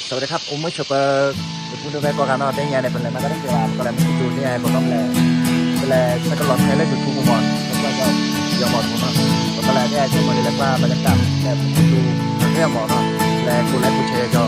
ສະຫວັດດີຄັບ ໂອເມໂຊເປີ ເປັນຜູ້ດູແລກອນເນາະ ໄດ້ຍາໄດ້ເປັນແລະມາກໍໄດ້ເສຍວ່າກໍແລະມີດູນີ້ໃຫ້ພວກເຮົາແລະ ແລະສະກະຫຼອນແທ້ເລີຍຢູ່ທຸກໝໍ ແລ້ວກໍຢອມໝໍເນາະ ກໍແລະໄດ້ໃຫ້ເບິ່ງແລະວ່າບັນຍາກາດແບບຢູ່ເຮືອໝໍເນາະ ແລະກົດໄລກົດແຊກໍ